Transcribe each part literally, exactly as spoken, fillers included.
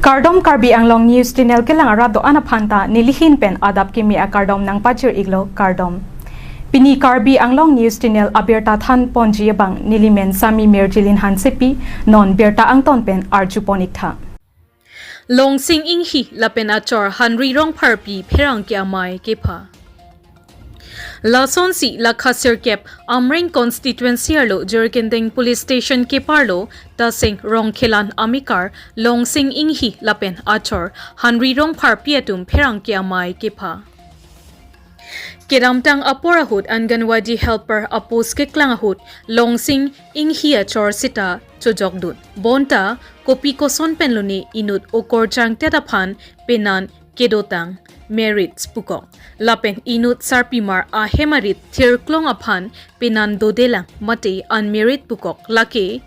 Kardom, Karbi Anglong News Channel kelang arat do-an aphan ta nelihin pen adap kimi akardom nangpachir-iklo, kardom. Pini Karbi Anglong News Channel abirta than ponji abang nelimen Sami Mirjilin Hansepi, non birta angton pen arju pon-iktha. Longsing Inghi lapen achor Hanri Rongpharpi pherangke amei kepha. Lasonsi lakha sirkep Amreng constituency arlo Jirikindeng police station keparlo Tasing Rongkhelan amekar Longsing Inghi lapen achor Hanri Rongpharpi atum pherangke amei kepha. Kedamtang apor ahut Anganwadi helper apost keklang ahut Longsing Inghi achor seta chojokdun. Bonta kopi koson penlone inut okorjangtet aphan penan kedotang merits pukok. Lapen inut sarpimar ahem arit thirklong aphan penan dodelang mate unmerit pukok, lake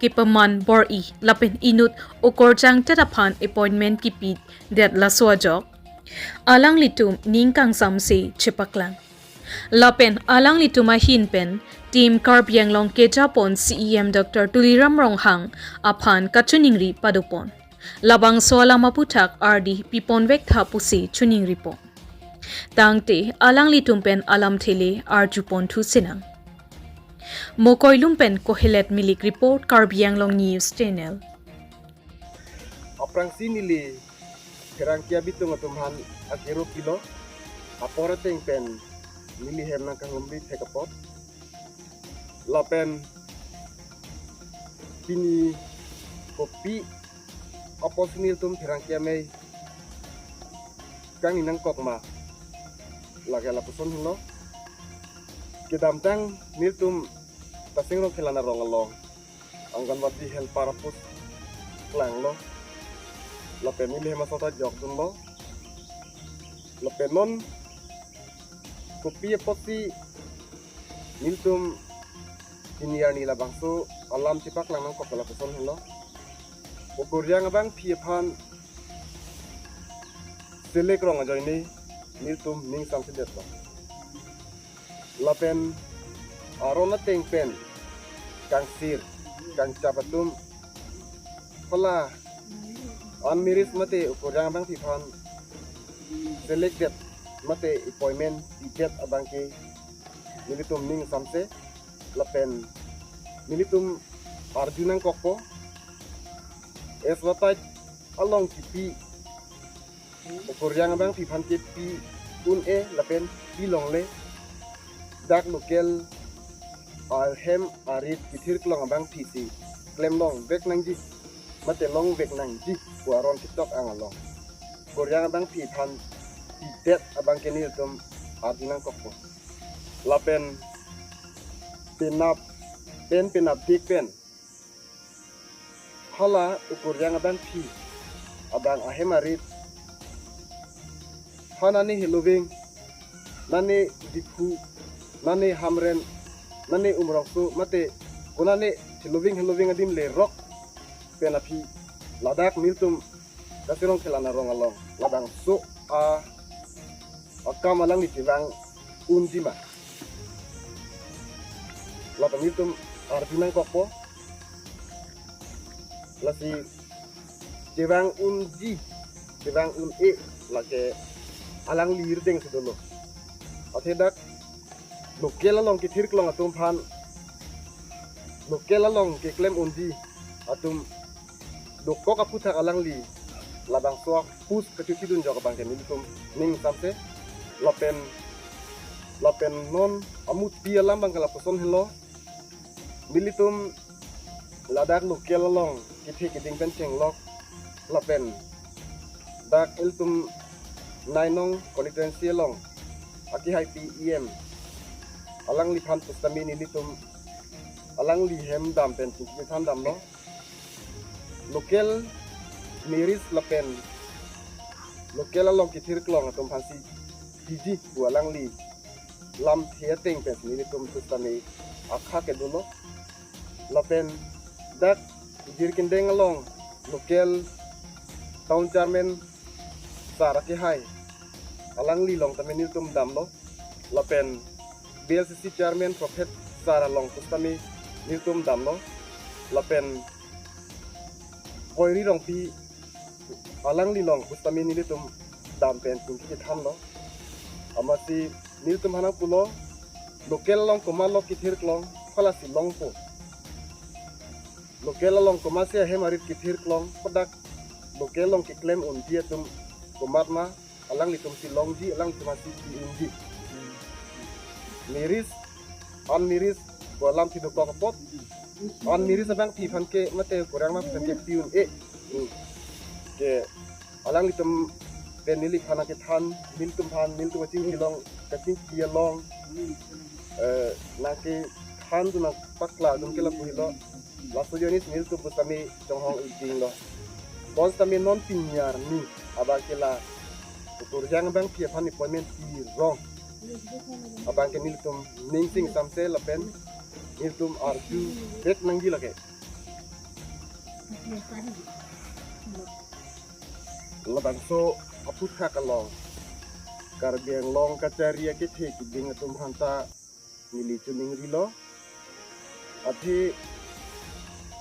kepaman bor-i lapen inut okorjangtet aphan appointment kipidet laso ajok alanglitum ning kangsamse chepaklang. Lapen alanglitum ahin pen Team Karbi Anglong kejapon C E M Doctor Tuliram Ronghang aphan kachiningri padopon. Labangso alam aputhak ardi piponvektha pusi chiningripon. Tangte alanglitum pen alamthe le arjuponthu sinang. Mokoilum pen Kohelet Milik report, Karbi Anglong News Channel. Aphrangsi neli pherangke abitung atum aphan akero pilo, apor ateng pen neli hem nangkahumri thek apot. Lapen pini kopi apotsi nelitum pherangke amei kangni nangkok ma, lake lapuson henlo. Kedamtang nelitum Tasing Rongkhelan arong along Anganwadi helper apost klanglo. Lapen neli hem asor ta jokdunlo. Lapen non kopi apotsi nelitum pini arni labangso alam chepaklang nangkok lapuson henlo. Okorjang abangpi aphan select rong ajoine nelitum ning samsedetlo. Lapen aron ateng pen kangsir kangchap atum hala unmerit mate okorjang abangpi aphan selectdet mate appointment pidet abangke nelitum ning samse. Lapen nelitum arju nangkokpo, advertise along kipi okorjang abangpi aphan ke pi un-e lapen pi longle, dak local ahem arit kethirklong abangpi si klem longvek nangji mate longvek nangji pu aron ketok ang along okorjang abangpi aphan pidet abangke nelitum arju nangkokpo. Lapen penap pen penapdik pen hala okorjang abangpi abang ahem arit ha nane Heloving, nane Diphu, nane Hamren, nane Umrongso mate konane Heloving Heloving adim lerok pen aphi ladak nelitum Tasing Rongkhelan arong along labangso a akam alangli chevang unji ma, lapen nelitum arju nangkokpo. Lasi chevang unji, chevang un-e, lake alangli irdeng si dolo. Athe dak local along kethirklong atum aphan, local along keklem unji atum dokok aputhak alangli labangso apost kachethidun jok abangke nelitum ning samse. Lapen lapen non amuti alam abangke lapuson henlo, nelitum ladak local along kethe keding pen chenglok lapen dak ilitum Nainong constituency along akehaipi E M alangliphan pusitame nelitum alangli hem dam pen chingki than damlo. Local merits lapen local along kethirklong atum aphansi piji pu alangli lamthe ateng pen nelitum pusitame akha kedo lo. Lapen dak Jirikindeng along local town chairman sir akehai alangli along tame nelitum damlo. Lapen B L C C chairman Prophet sir along pusitame nelitum damlo. Lapen Koiri Rongpi alangli along pusitame nelitum dam pen chingki kethanlo. Amatsi nelitum aphan nangpulo, local along komatlo kethir klong, halasi longpo. Local along komatsi ahem arit kethir klong, hadak local along keklem unji atum komat ma, alanglitum si longji, alanglitum si pi unji. Miris, unmiris, ko alam ti dokok apot. Unmiris abangpi aphan ke mate kurang ma aphan ke pi un-e. Hmm. Ke alanglitum pen neliphan nangkethan, nelitum aphan, nelitum kachingki along, kachingki along, eh, nangkethan atum nangpaklang atum ke lapu helo. Laso ajoine nelitum pusitame chonghong ijinglo. Bonsitame non pini arni abang ke la Ukur Jang abangpi aphan appointment pirong abang ke nelitum ning sing samse lapen nelitum arju vek nangji lake. Labangso aphuthak along Karbi Anglong kachari akethe kiding atum aphanta neli choningrilo. Athe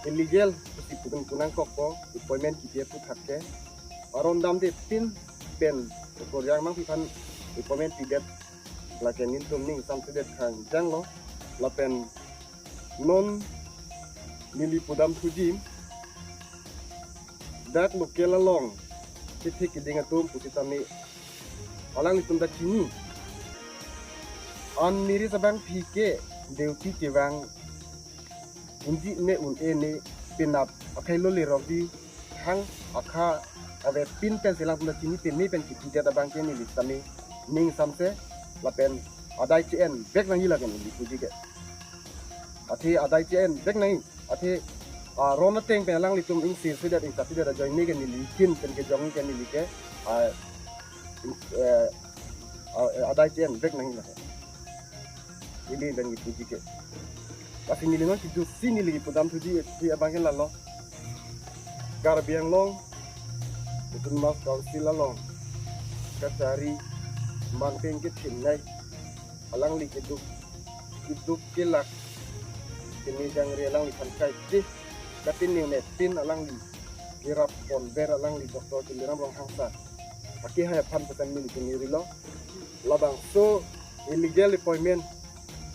illegal pusi pu pen pu nangkokpo appointment kipi aphuthak ke. Aron damde pin pen Ukur Jang abangpi aphan appointment pidet lake nelitum ning samsedet khangjanglo. Lapen non neli pudam thuji, dak local along kethe kiding atum pusitame alanglitum ta chini. Unmiris abangpi ke duty kevang unji ne un-e ne, penap akhei lo lerok di hang akha ave pin pensi alangtum ta chini pin ne pen kipidet abang ke neli tame ning samse lapen adai che-en vek nangji lake neli puji ke. Athe adai che-en vek nangji. Athe, ah, aron ateng pen alanglitum ingsi sidet ingsa sidet ajoine ke neli kin pen kejong ke neli ke, ah, ing-, eh, ah, eh, adai che-en vek nangji lake. Neli pen kipuji ke. Lasi neli non kejutsi neli kipudam thuji, eh, abang ke lalo. Karbi Anglong Autonomous Council along kachari manpeng kethenei alangli keduk, keduk kelak keme jangre alangliphan kaike, katin ne pin alangli kerap ponver alangli Doctor Tuliram Ronghang sir akehai aphan pu pen neli choningrilo. Labangso illegal appointment,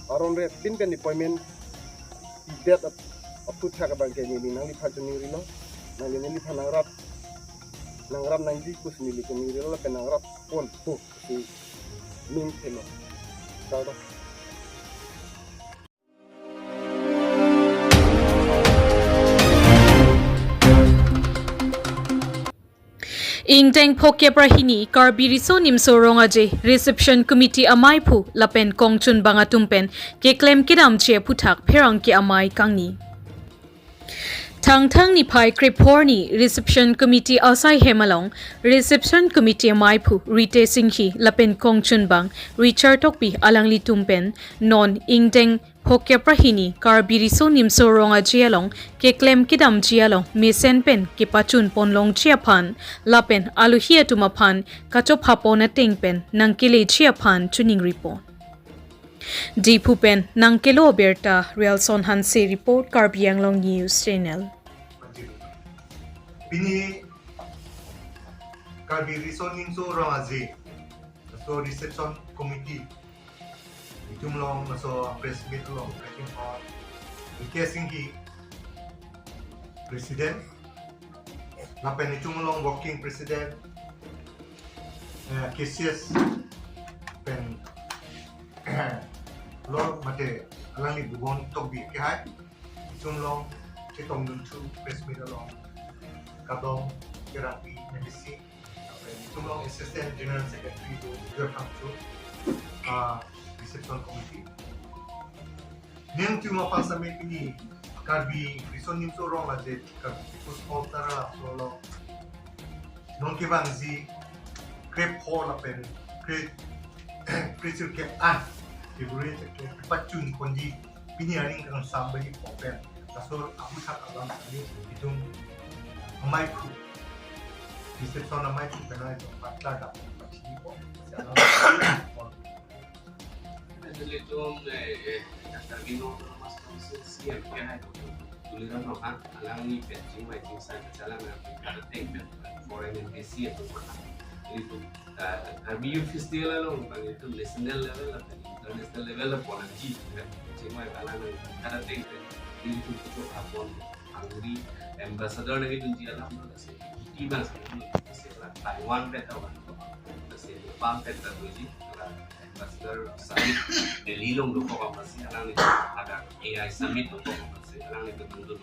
aron re pin pen appointment pidet ap-, aphuthak abang ke neli nangliphan choningrilo. Nangli nangliphan nangrap, nangrap nangji pusi neli choningrilo lapen nangrap ponpo pusi ning thelo. Kardom. Ingdeng phokep ra hini Karbi Riso Nimso Rong Aje Reception Committee amaiphu lapen kongchunbang atum pen keklem kedamji aphuthak pherangke amei kangni. Thangthang niphai krepho arni Reception Committee asai hem along Reception Committee amaiphu Ritesh Enghi lapen kongchunbang Richard Tokbi alanglitum pen non ingdeng phokep ra hini Karbi Riso Nimso Rong Aje along keklem kedamji along mesen pen kepachun ponlongji aphan lapen alohi atum aphan kachopha pon ateng pen nangkeleji aphan choningri pon. Diphu pen nangkelo abirta Rialson Hanse report, Karbi Anglong News Channel. Pini Karbi Riso Nimso Rong Aje, so Reception Committee itum along laso press meet along kachingthur Ritesh Enghi President, lapen itum along Working President, eh, K C S pen lo mate alangli Bubon Tokbi akehai, itum along chetongdun thu press meet along Kadom Terangpi M A C, lapen itum along Assistant General Secretary do Joy Phangcho, ah, Reception Committee. Nangtum aphan same pini Karbi Riso Nimso Rong Aje, Karbi People's Hall Tara laso along non kevangji krepho lapen kre, kresirkep an February seke kepachun ponji pini aning kangsam baji pho pen laso aphuthak alam kami itum amaiphu, Reception amaiphu pen itum patla dap pachini pho. Actually, itum, eh, eh, Karbi Anglong Autonomous Council C M ke hai, Doctor Tuliram Ronghang, alangli pen chingvai chingsai pen alang nangpaklang ateng pen foreign embassy atum aphan. Ilitum, ah, Karbi Youth Festival along abang ilitum national level lapen international level aphan nangji, chingvai alang nangpaklang ateng pen ilitum puthot apon Hungary ambassador nangdunji alam lo, lasi iti bang si, lasi la Taiwan pen ta van, lasi Nepal pen ta doji, la ambassador summit Delhi along dokok apotsi alanglitum, ada A I summit dokok apotsi alanglitum nangdun.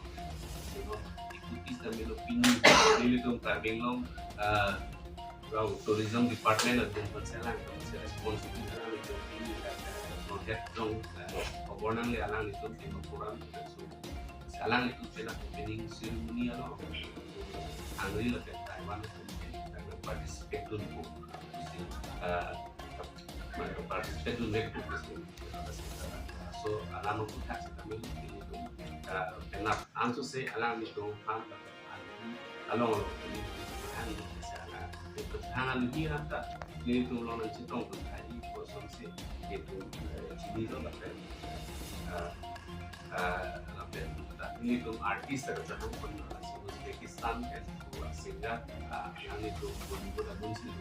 Sino ikuti sambil pini, nelitum Karbi Anglong, eh, rong tourism department atum aphansi alang, aphansi responsible alanglitum pini, eh, project rong, eh, khobor nangle alanglitum Dimapur an, so, alanglitum pela opening ceremony along Hungary lapen Taiwan atum participate dunpo. Si, eh, participate dunpo si. So, alam aku tak sih kami ini, eh, kenap ansu se alanglitum aphan along along ini, alang ini se alang. Itu tangan dia tak, nelitum along nangchetongdun tadi, kosong si, itu, eh, chini lo lapen, eh, eh, lapen, nelitum artist ada jahang pun, eh, si Uzbekistan pen, eh, singer, eh, alanglitum Bollywood atum si,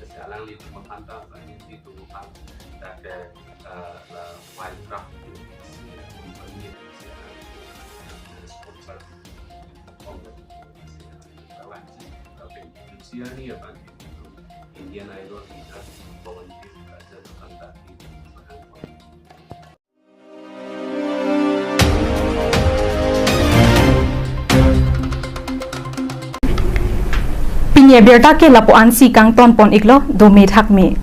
si alanglitum aphan ta, alanglitum aphan ta ke, eh, la Wildcraft, si company, si alanglitum sponsor. Lapen Luciani abang Indian Idol leader Pawan Dev Rajan aphan ta Pini abirta ke lapu-an si kangton pon iklo, dome thakme.